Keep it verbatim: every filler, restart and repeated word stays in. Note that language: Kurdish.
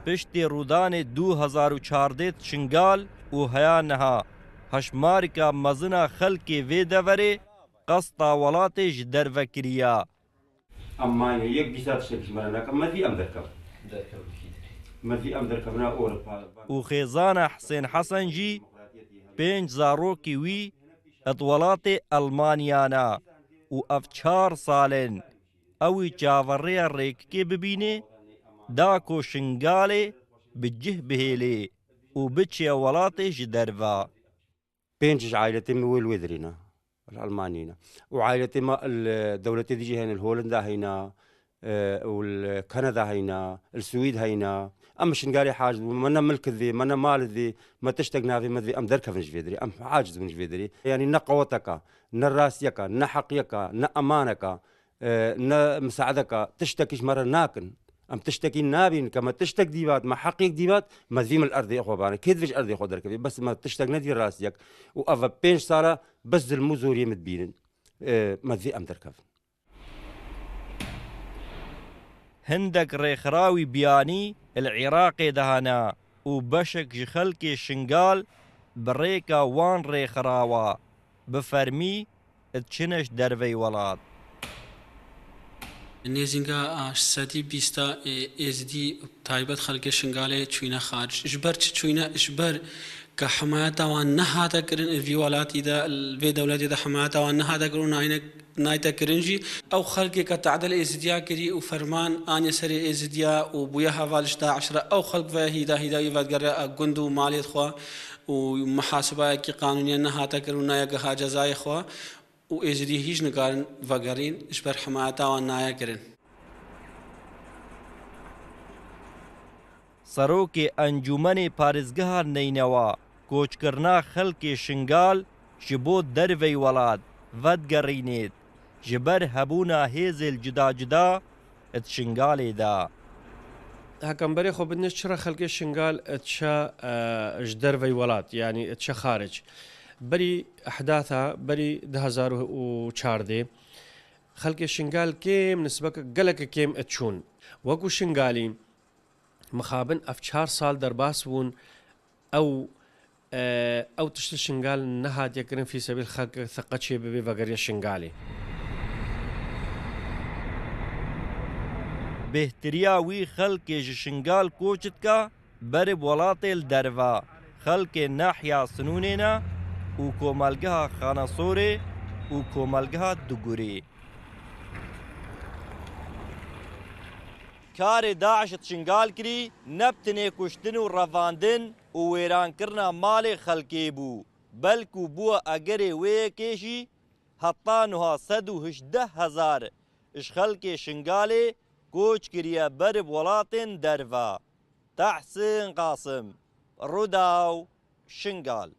Piştî rûdanê du hezar û çardeh di Şingal û heya niha, hejmarka mezin a xelkê vê deverê qesta welatê ji derve kiriye. Em mayî yek dîsa tiştekî ji me re nake, me vî em derkevin. Me vî em derkevine Ewropa. Û xêzana Hisên Hesen jî pênc zarokî wî di welatê Elmanya ne û ev çar sal in ew ê çaverêya rêkikê bibîne, da ku Şingalê bi cih bihêlê û biçe welatê ji derve. Pênc ji aîletê min wê li wê derê ne, li Elmanyê ne. Û aîletê me li dewletê dijî hene, li Hollanda heyna, e, û li Kanada heyna, li Swîd heyna. Em Şingalê haciz bûn, me ne milk divê, me ne mal divê, me tiştek navê me divê, em derkevin ji vê derê. Em haciz bûn ji vê derê. Yanî ne qeweteka, ne rastiyeka, ne heqiyeka, ne emaneka, e, ne misaedeka, tiştekî ji me re nakin. Em tiştekî nabînin, ke me tiştek dîvat, me heqêk dîvat, me divî min li erdê xwe bane. Kê divê ji erdê xwe derkevê? Bes me tiştek nedî rastiyek. Û ev pênc sala bes zilm û zoriyê min dibînin. E, me divê em derkevin. Hindek rêxirawî biyanî li Iraqê de hene û beşek ji xelkê Şingal bi rêka wan rêxirawa bi fermî diçine ji derveyî welat. Nêzînga a sedî bîsta ê-, Êzidî taybet xelkê Şingalê çûyne xaric. Ji ber çi çûyne? Ji ber ke himayeta wan nehate kirin, vî welatî de, vê dewletê de himayeta wan nehate kirin û nayne, nayte kirin jî. Ew xelkê ke tadel Êzidiya kirî û ferman aniye serê Êzidiya û bûye heval ji DAIŞ re, ew xelk ve hîda hîda wî vedigere gund û malê xwe û muhasibayekî qanûnî nehate kirin û naye giha cezayê xwe. Û Êzidî hîç nikarin vegerîn, ji ber himayeta wan naye kirin. Serokê Encûmenê Parêzgeha Neynewa koçkirina xelkê Şingal ji bo derveyî welat vedigerînêt, ji ber hebûna hêzên cuda cuda di Şingalê de. Heke em berê xwe bidine çira xelkê Şingal diçe, e, ji derveyî welat, yanî diçe xaric. Berî ehdatha, berî du hezar û çardeh, xelkê Şingal kêm, nisbeke geleke kêm diçûn. Wekû Şingalî, mixabin ev çar sal derbas bûn, ew, e, ew tişt li Şingal nehatiye kirin, fî sebîl xelk seqe çê bibe vegeriye Şingalê. Bêhtiriya wî xelkê ji Şingal koç dike, berib welatê li derve, xelkê nahiya Sinûnê ne û komelgeha Xanesorê û komelgeha Dugurê. Karê DAIŞ di Şingal kirî ne bi tinê kuştin û revandin û wêrankirina malê xelkê bû, belkû bûye egerê wê yekê jî heta niha sed û hejdeh hezar ji xelkê Şingalê koç kiriye berib welatên derve. Tehsin Qasim, Rudaw, Şingal.